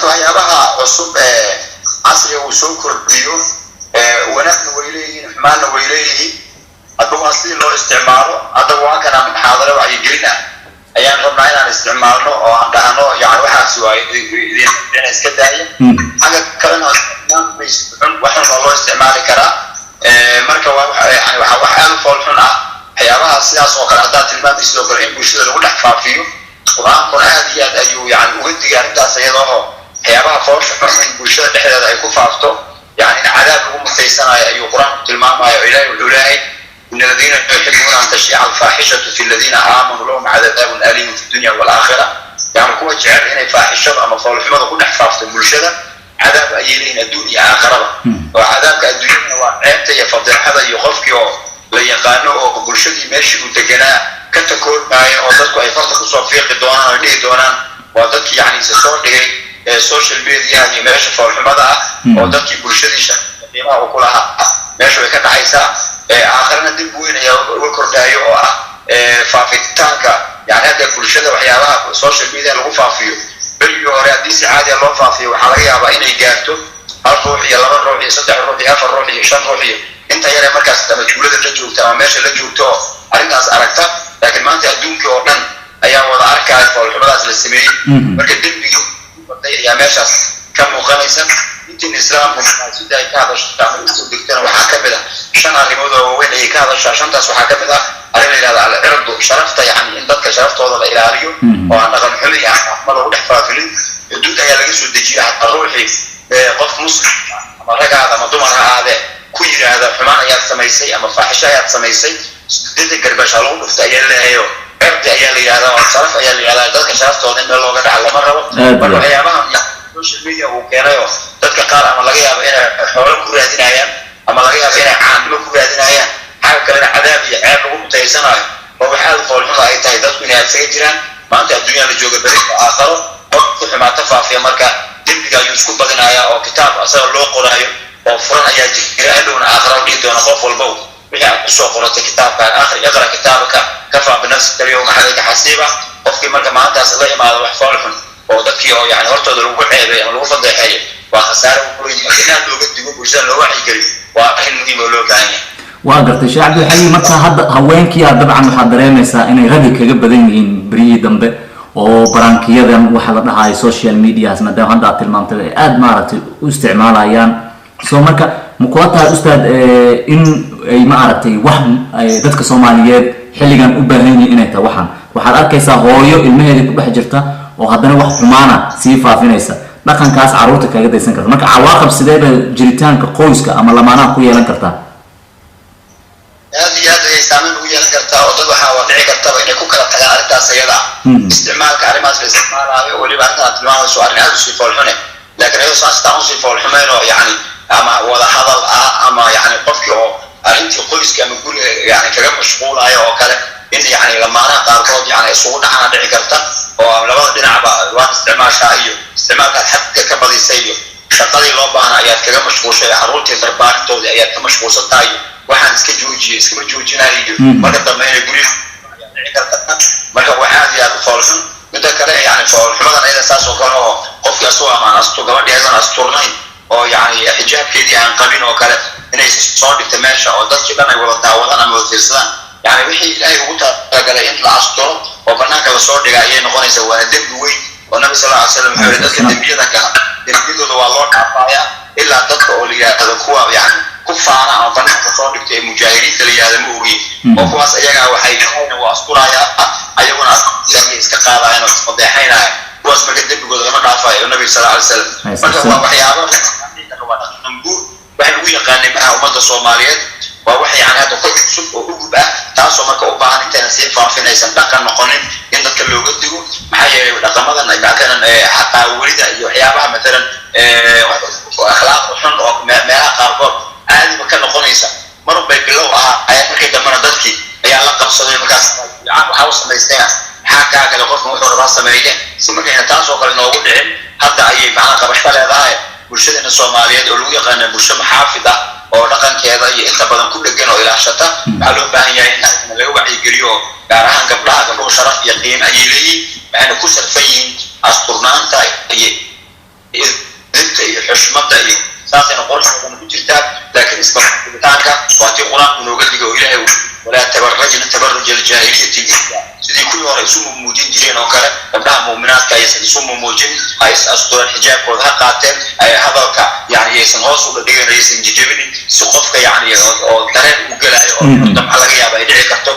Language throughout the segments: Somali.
Waxyaabaha cusub ee casriga uu soo kordhiyo, wanaagna way leeyihiin, xumaanna way leeyihiin, hadba waa sidii loo isticmaalo. Haddaba waa kana muxaadaro wacyigelin ah ayaan rabnaa inaan isticmaalno oo aan dhahno, yani waxaas waa idin iska daaya. Xagga kalena waxun waa loo isticmaali karaa. Marka waa yani waa wax aad u foolxun ah waxyaabaha sidaas oo kale haddaad tilmaantay, sidoo kale in bulshada lagu dhex faafiyo. Qur-aankuna aad iyo aad ayuu yani uga digay arrintaas iyada oo waxyaabaha foosha xun in bulshada dhexdeeda ay ku faafto, yani in cadaab lagu mutaysanayo ayuu Qur-aanku tilmaamayo. Ilahi wuxuu leeyahay: "إن الذين يحبون أن تشيع الفاحشة في الذين آمنوا لهم عذاب أليم في الدنيا والآخرة." Yani kuwa jecel inay faaxishada ama foolxumada ku dhex faafto bulshada, cadaab ayay leeyihin adduun iyo aakhiraba. Oo cadaabka adduunyadana waa ceebta iyo fadeexada iyo qofkii oo la yaqaano oo bulshadii meeshii uu deganaa ka takoormaayo, oo dadku ay farta kusoo fiiqi doonaan oo dhihi doonaan waa dadkii yani isa soo dhigay social media iyo meesha foolxumada ah, oo dadkii bulshadii qiimaha uu ku lahaa meesha way ka dhacaysaa. Aakhirana dib weyn ayaa uga kordhaayo oo ah faafitaanka. Yani hadda bulshada waxyaabaha social media lagu faafiyo, berigii hore haddii si caadiya loo faafiyo, waxaa laga yaabaa inay gaarto hal ruux iyo laba ruux iyo saddex ruux iyo afar ruux iyo shan ruux iyo inta yare markaas ama tuulada la joogta ama meesha la joogto oo arrintaas aragta. Laakiin maanta adduunkii oo dhan ayaa wada arkaya foolxumadaas la sameeyey. Marka dembigii baday ayaa meeshaas ka muuqanaysa. Intiin Islaamku sida ay ka hadasho ama usoo degtana, waxaa ka mid ah shan arrimood oo waaweyn ayay ka hadashaa. Shantaas waxaa ka mid ah arrin la yidhahda al-cirdu, sharafta, yani in dadka sharaftooda la ilaaliyo oo aan dhaqan xumi iyo axma lagu dhex faafinin. Xuduud ayaa laga soo dejiya, xataa ruuxii qof muslim ama ragaada ama dumar ha ahaadee ku yidhaahda xumaan ayaad samaysay ama faaxisho ayaad samaysay, 80 garbasha lagu dhufta ayaa leeyahayo. Cirdi ayaa la yidhahdaa oo sharaf ayaa la yidhahdaa. Dadka sharaftooda in meel looga dhaca lama rabo. Marka waxyaabaha social media uu keenayo, dadka qaar ama laga yaabo inay xoolo ku raadinayaan ama laga yaabo inay caannimo ku raadinayaan, xagga kalena cadaab iyo ceeb lagu mutaysanayo, oo wax aad foolxuma ay tahay dadku inay isaga jiraan. Maanta adduunya la jooga, beri aakharo. Qofku xumaato faafiya marka dembiga ayuu isku badinayaa, oo kitaab asaga loo qoraayo oo furan ayaa jira. Hadhowna aakhara la dhihi doona qof walbow wixii aad kusoo qoratay kitaabkaan akhri: "اقرأ كتابك كفى بنفسك اليوم عليك حسيبا." Qofkii marka maalintaas la imaado wax foolxun oo dadkii oo yani hortooda lagu ceebay ama lagu fadeexeeyo, waa khasaare weyn. Marka inaad looga digo, bulshada loo wacyigeliyo, waa arrin muhiim oo loo baahan yahay. Waa gartay, Sheekh Cabdilxayi. Marka hadda haweenkiyaa dabcan waxaad dareemaysaa inay ragga kaga badan yihiin beryihii dambe oo prank-iyadan waxa la dhahayo social medias, maadaama hadda aad tilmaamtay ay aada maaragtay u isticmaalayaan. So marka ma kula tahay, ustaad, in ay maaragtay wax ay dadka Soomaaliyeed xilligan u baahan yihiin inay tahay waxaan? Waxaad arkaysaa hooyo ilmaheedii ku dhex jirta oo haddana wax xumaana sii faafinaysa, dhaqankaas carruurta kaga daysan karta. Marka cawaaqib sidee bay jiritaanka qoyska ama lamaanaha ku yeelan kartaa? Aad iyo aad ayay saameyn ugu yeelan kartaa, oo dad waxaa waa dhici kartaba inay ku kala tagaan arrintaas iyada ah, isticmaalka arrimahaas la isticmaalaayo. Weliba arrintan aad tilmaamayso arrin aad usii foolxune, laakiin ayadoo saas taan usii foolxumeyn oo yani ama wada hadal ah ama yani qofkii oo arrintii qoyska ama guriga yani kaga mashquulayo oo kale, in yani lamaanaha qaarkood yani isugu dhacana dhici karta, oo labada dhinacba waad isticmaashaa iyo isticmaalkaad xadka ka badisay iyo shaqadii loo baahna ayaad kaga mashquulshay, carruurtii barbaarintoodii ayaad ka mashquulsantaa iyo waxaan iska joojiye iskama joojinayo iyo marka dambe inay guryaha ayaa dhici karta. Marka wax aad iyo aad u foolxun. Midda kale, yani foolxumadan ayada saas oo kale oo qofkii asagoo amaan astu gabadhii ayadoon asturnayn oo yani xijaabkeedii aan qabin oo kale inay soo dhigta meesha oo dadkii dhan ay wada daawadaan ama wada fiirsadaan, yani wixii Ilaahay ugu talagalay in la asturo oo banaanka lasoo dhiga ayay noqonaysaa, waana dembi weyn. Oo Nabi sal ly slam wuxuu yihi dadka dembiyada gala dembiyadooda waa loo dhaafayaa ilaa dadka oo la yidhaahdo kuwa yani ku faana ama banaanka soo dhigta ee mujaahiriinta la yidhahdo ma ogiin, oo kuwaas iyagaa waxay Ilaahayna waa asturayaa, ayaguna ayay iska qaadayan oo isfadeexaynaya. Kuwaas marka dembigooda lama dhaafayo Nabiga sal alay slam. Marka waa waxyaaba waa dhaqan guur wax lagu yaqaanay maha ummadda Soomaaliyeed, waa wax yani hadda ku cusub oo ugub ah, taasoo marka u baahan intayna sii faafinaysan dhaqan noqonin in dadka looga digo. Maxaa yeelay dhaqamadan matalan xaqaawelida iyo waxyaabaha matalan akhlaaq xun oo meelaha qaarkood caadiba ka noqonaysa, marun bay bilow ahaa ayaa markii dambena dadkii ayaa la qabsaday. Markaas waxaa u samaystay maxaa kaa gale, qofkan wuxuu rabaa sameeye. Si markayna taas oo kale noogu dhicin, hadda ayay macnaha qabasho leedahay bulshadeena Soomaaliyeed oo lagu yaqaana bulsho maxaafid ah oo dhaqankeeda iyo inta badan ku dhegan oo ilaashata. Waxaa loo baahan yahay in laga wacyigeliyo, oo gaar ahaan gabdhaha. Gabdhuhu sharaf iyo qiimo ayay leeyihin, waxayna ku sharfan yihiin asturnaanta iyo isu mumuujin jireen oo kale, gabdhaha mu'minaadka aysan isu mumuujin, ha is astureen, xijaabkooda ha qaateen, ay hadalka yani aysan hoos u dhigin, aysan jijebinin, si qofka yani oo dareen u gelaayo oo damca laga yaaba ay dhici karto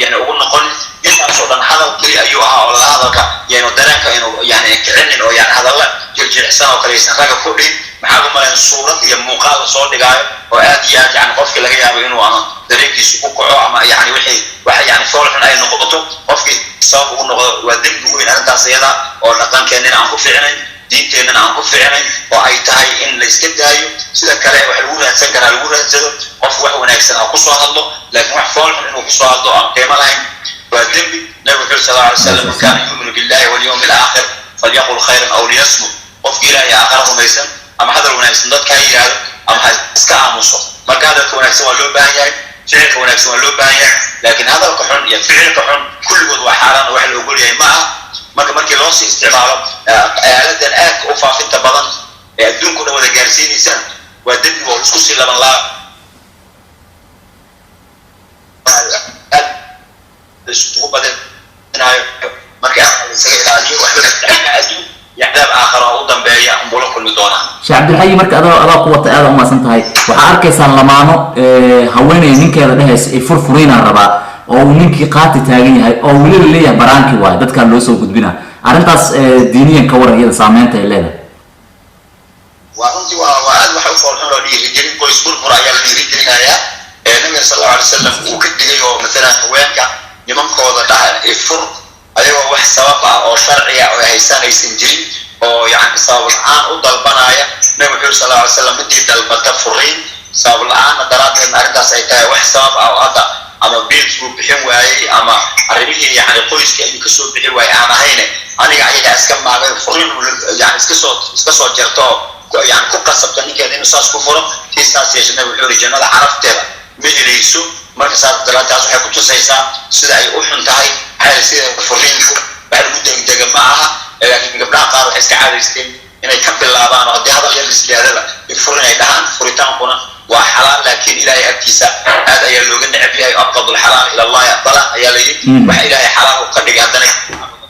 yani ugu noqonin. Intaasoo dhan hadal keli ayuu ahaa oo lala hadalka yani dareenka inuu yani kicinin oo yani hadalla jirjiricsan oo kale aysan ragga ku dhihin. Maxaad u malayn suurad iyo muuqaal la soo dhigaayo oo aad iyo aad yani qofkii laga yaabo inuu ama dareenkiisu ku kaco ama yani wixii wax yani fool xun ay noqoto, qofkii sabab ugu noqdo. Waa dembi weyn arrintaas iyada oo dhaqankeennina aan ku fiicnayn, diinteennana aan ku fiicnayn, oo ay tahay in la iska daayo. Sida kale wax lagu raadsan karaa lagu raadsado, qof wax wanaagsan ha kusoo hadlo, laakiin wax fool xun inuu kusoo hadlo aan qiimo lahayn waa dembi. Nabigu wuxuu sal alay slam: "Man kaana yuuminu billahi walyawmi alaakhir falyaqul khayran aw liyasmut." Qofki Ilaahay aakhara rumaysan ama hadal wanaagsan dadka ha yidhaahdo ama ha iska aamuso. Marka hadalka wanaagsan waa loo baahan yahay, ficilka wanaagsan waa loo baahan yahay, laakiin hadalka xun iyo ficilka xun kulligood waa xaaraan oo wax la ogol yahay ma aha. Marka markii loo sii isticmaalo aaladan aadka u faafinta badan ee adduunka dhan wada gaarsiinaysana, waa dembi oo isku sii laban laa aad isugu badinayo. Marka aad isaga ilaaliyo, waxba adduun iyo cadaab aakhara oo u dambeeya unbuu la kulmi doonaa. Sheekh Cabdilxayi, marka adoo ku wata, aada umahadsan tahay. Waxaa arkaysaa lamaano haweeney ninkeeda dhehaysa ay furfuriinaan rabaa, oo uu ninkii qaati taagan yahay, oo weliba leeyahay baraanki waayo dadkaa loo soo gudbina. Arrintaas diiniyan ka waran, iyada saameynta ay leedahay? Waa runtii waa aad waxa u foolxun oo dhiirigelin qoys burbur ayaa la dhiirigelinayaa. Nabiga sal allahu alay wasalam uu ka digay oo masalan haweenka nimankooda dhaha ifur ayagoo wax sabab ah oo sharciya oo haystaan aysan jirin, oo yani sabab la-aan u dalbanaya. Nabigu wuxuu yiri sal allahu alay wasalam: midii dalbata furiin sabab la-aanna daraaddeedna arrintaas ay tahay wax sabab ah oo hadda ama biilkii uu bixin waayey ama arrimihii yani qoyskii ayuu kasoo bixi waayey aan ahayne, aniga ayagaa iska maagay furiin, yani iska soo jarto oo yani ku qasabta ninkeeda inuu saas ku furo, tii saas yeesha, nabigu wuxuu yiri, jannada carafteeda ma helayso. Marka saas daraad taas waxay ku tusaysaa sida ay u xun tahay. Maxaa sida furiinku wax lagu degdega ma aha, laakiin gabdhaha qaar waxay iska caadaysteen inay ka bilaabaan oo haddii hadal yar isdhaadaba furin ay dhahaan. Furitaankuna waa xalaal, laakiin Ilaahay agtiisa aad ayaa looga neceb yahay. "أبغض الحلال إلى الله الطلاق" ayaa la yidhi. Waxa Ilaahay xalaal u ka dhigay haddana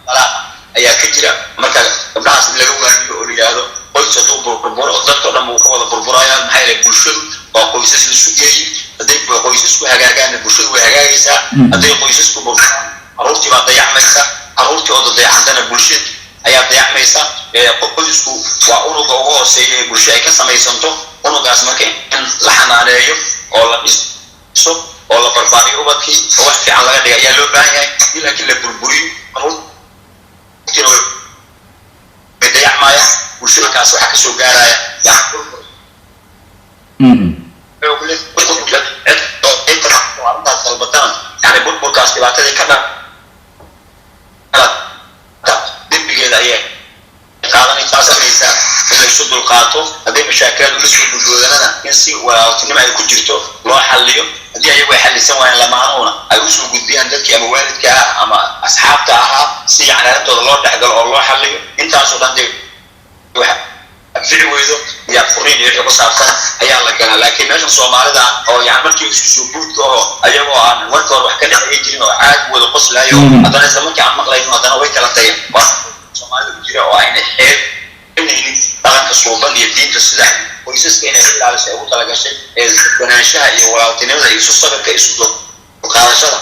talaaq ayaa ka jira. Marka gabdhahaas in laga waaniyo oo la yidhaahdo qoys hadduu burburo dadka o dhan buu ka wada burburaya. Maxaa yeelay bulshadu waa qoysas la sugeeyey. Hadday qoysasku hagaagaanna bulshadu way hagaagaysaa. Hadday qoysasku burburaan, carruurtii baa dayacmaysa. Carruurtii oo dayacantana bulshada ayaa dayacmaysa. Qoysku waa unuga ugu hooseeya ee bulsho ay ka samaysanto. Unugaas marka in la xanaaneeyo oo la dhiso oo la barbaariyo ubadkii oo wax fiican laga dhigay ayaa loo baahan yahay. In laakiin la burburiyo, carruurtiina way dayacmayaan, bulshada kaas waxaa kasoo gaaraya yani burbur arrintaas dalbatana, yani burburkaas dhibaatadii ka dhalata dembigeeda ayay qaadanaysaa. Samaysaa in la isu dulqaato, hadday mashaakilaad ula soo gudboodanana in si walaaltinimo ay ku jirto loo xalliyo. Haddii ayagu ay xallisan waayaan, lamaanuhuna ay usoo gudbiyaan dadkii ama waalidka ah ama asxaabta ahaa, si yani arrintooda loo dhexgalo oo loo xalliyo. Intaasoo dhan dee waxa anfici weydo yaa furiin iyo wixii ku saabsan ayaa la galaa. Laakiin meeshan Soomaalida oo yani markii isku soo buudka oo ayagoo aan marka hore wax ka dhexeeya jirin oo caadi wada qoslaayo, haddana isla markii aan maqlayno haddana way kala tageen. Waa Soomaalida ku jira oo ayna xeerinaynin dhaqanka suuban iyo diinta sida qoysaska inay u ilaaliso ay ugu talagashay ee wanaanshaha iyo walaaltinimada iyo isu sabirka, isu dulqaadashada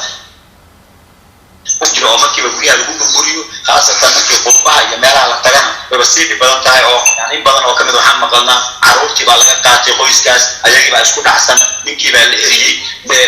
ku jira, oo markiiba guryaha lagu burburiyo. Khaasatan markii qurbaha iyo meelaha la tagana wayba sii dhib badan tahay, oo yani in badan oo kamid waxaan maqalnaa carruurtii baa laga qaatay qoyskaas, ayagii baa isku dhacsan, ninkii baa la eriyey,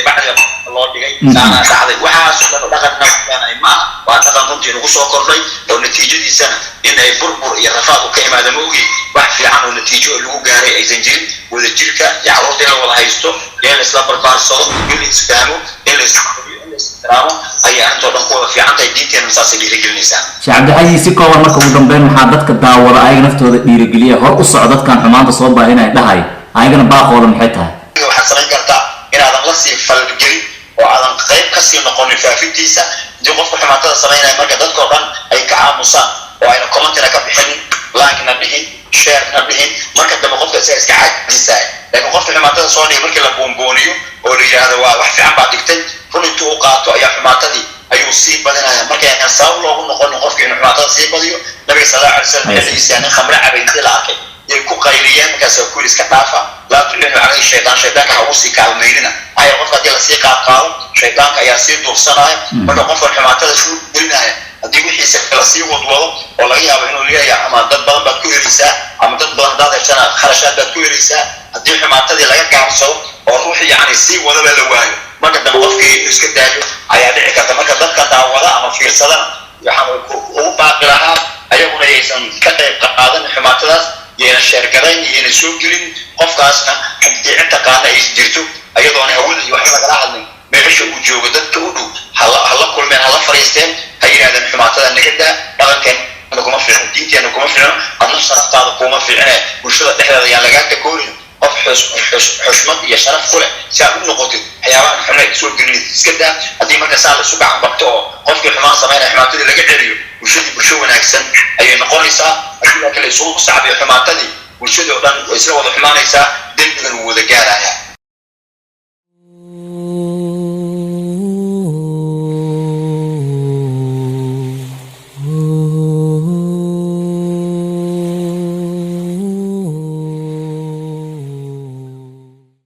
bacdiga loo dhigay, saanaa dhacday. Waxaasoo dhan dhaqan naftaanay ma aha, waa dhaqan runtii nagu soo kordhay oo natiijadiisana in ay burbur iyo rafaad u ka imaada ma ogi, wax fiican oo natiijo lagu gaaray aysan jirin. Wada jirka iyo carruurta in la wada haysto iyo in la isla barbaarsado, in la isfahmo, in la isqabariyo, in la is-ixtiraamo ayay arrintoo dhan ku wada fiican tahay. Diinteena saasay dhiirigelinaysaa. Sheekh Cabdixayi, si kooban marka ugu dambeyn, maxaa dadka daawada ayaga naftooda dhiirigeliya, hor u soco, dadkan xumaanta soo baahinaya dhahay, ayagana baaqooda maxay tahay? Waxaad samayn kartaa inaadan la sii falgelin oo aadan qayb kasii noqonin faafintiisa. Hadii qofka xumaatada samaynaya marka dadkao dhan ay ka aamusaan oo ayna commentina ka bixinin, like-na dhihin, share-na dhihin, marka dambe qofka isaga iska caajisaya. Laakiin qofka xumaatada soo dhigay markii la buunbuuniyo oo la yidhaahdo waa wax fiican baa dhigtay, run intuu u qaato ayaa xumaatadii Ayuu sii badinaya. Marka aan sabab loogu noqonin qofka inuu xumaatada sii badiyo. Nabiga sal Allahu alay slam xilligiisa nin khamre cabay intii la arkay yay ku qayliyeen. Markaas ku yidhi, "Iska dhaafa, laa tucinu calayhi shaytaan," shaydaanka ha ugu sii kaalmaynina. Maxaa yeele, qofka haddii lasii qaadqaado, shaydaanka ayaa sii duursanaya. Marka qofkan xumaatada suu gelinaya, haddii wixiisa lasii wadwado oo laga yaabo inuu leeyahay ama dad badan baad ku helaysaa ama dad badan haddaad heshana kharashaad baad ku helaysaa, haddii xumaatadii laga gaabsado oo ruuxii yacni sii wadaba la waayo, marka dambe qofkii inuu iska daayo ayaa dhici karta. Marka dadka daawada ama fiirsadana waxaan ugu baaqi lahaa, ayaguna yaysan ka qayb qaadan xumaatadaas, yayna share garayn, yayna soo gelin. Qofkaasna haddii cid taqaana ay jirto, ayadoona hawada iyo waxba lagala hadlin, meesha uu joogo dadka u dhow hala kulmeen, hala fariisteen, ha yidhahdeen, "Xumaatada naga daa, dhaqankeena kuma fiicno, diinteena kuma fiicno, adna sharaftaada kuma fiicne, bulshada dhexdeeda yaan lagaa takoorin. Qof xushmad iyo sharaf ku leh si aad u noqotid, waxyaabahan xumeed soo gelin iska daa." Haddii marka saa la isu gacan qabto oo qofkii xumaan samaynaya xumaatadii laga celiyo, bulshadii bulsho wanaagsan ayay noqonaysaa. Haddii laakiin la isugu sacbiyo xumaatadii, bulshadii oo dhan way isla wada xumaanaysaa, dembigan wuu wada gaarayaa.